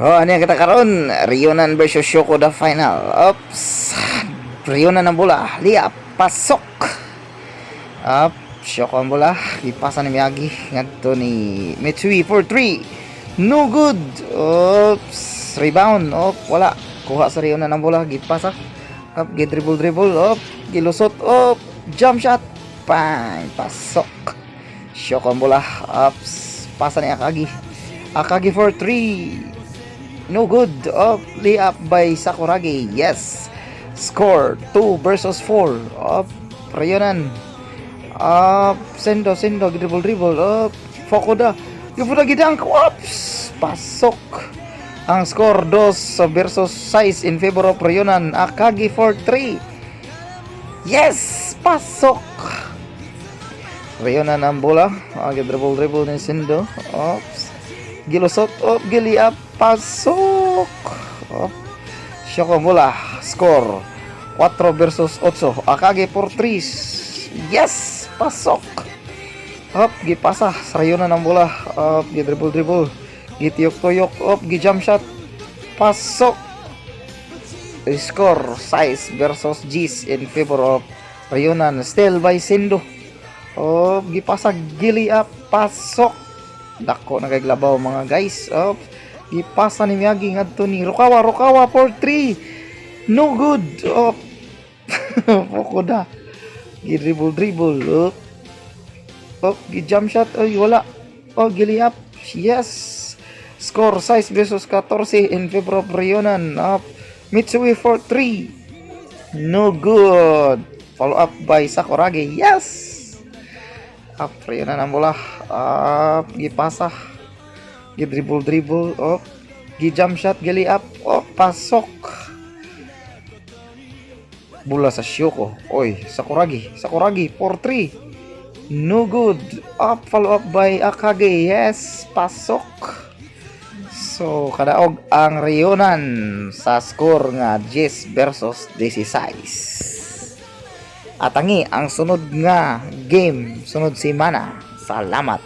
Oh, ano kita karon? Ryonan versus Shoko, the final. Oops. Ryonan ang bola. Layup, pasok. Up, Shoko ang bola. Ipasa ni Miyagi ngadto ni Mitsui for 3. No good. Oops. Rebound. Op, wala. Kuha sa Ryonan ang bola. Gipasa. Up, dribble dribble. Up, gilusot. Up, jump shot. Bang, pasok. Shoko ang bola. Ups, pasa ni Akagi. Akagi for 3. No good. Up, layup by Sakuragi. Yes. Score 2 versus 4. Up, Ryonan. Up, Sendo, Sendo, dribble, dribble. Up, Fukuda. Fukuda gidunk. Oops! Pasok. Ang score 2 versus 6 in favor of Ryonan. Akagi for 3. Yes! Pasok! Ryonan ang bola. Ah, dribble dribble ni Sendo. Oops. Gilusot. Up, gili-up. Pasok! Up. Shoko ang bola. Score 4 versus 8. Akagi for 3. Yes! Pasok! Up, gipasa. Sa Ryonan ang bola. Up, dribble dribble. Gitiyok-tuyok. Up, gi-jump shot. Pasok! Score 6 versus diyes in favor of Ryonan. Still by Sendo. Up, gipasa, gili up, pasok. Dako na kay labaw, mga guys. Up, gipasa ni Miyagi ngadto ni Rukawa, Rukawa for 3. No good. Up. Fukuda. Gi-dribble dribble. Up. Up, gi-jump shot. Ay, wala. Oh, gili up. Yes. Score 6 versus 14 in favor of Ryonan. Up. Mitsui for 3. No good. Follow up by Sakuragi. Yes! Up, Ryonan ang bola. Up, gipasa. Gi-dribble dribble. Up. Gi-jump shot, gili up. Oh, pasok. Bola sa Shoko. Oy, Sakuragi. Sakuragi 4-3. No good. Up, follow up by Akagi. Yes, pasok. So, kadaog ang Ryonan sa score nga 10 versus 16. Atangi ang sunod nga game sunod semana. Salamat.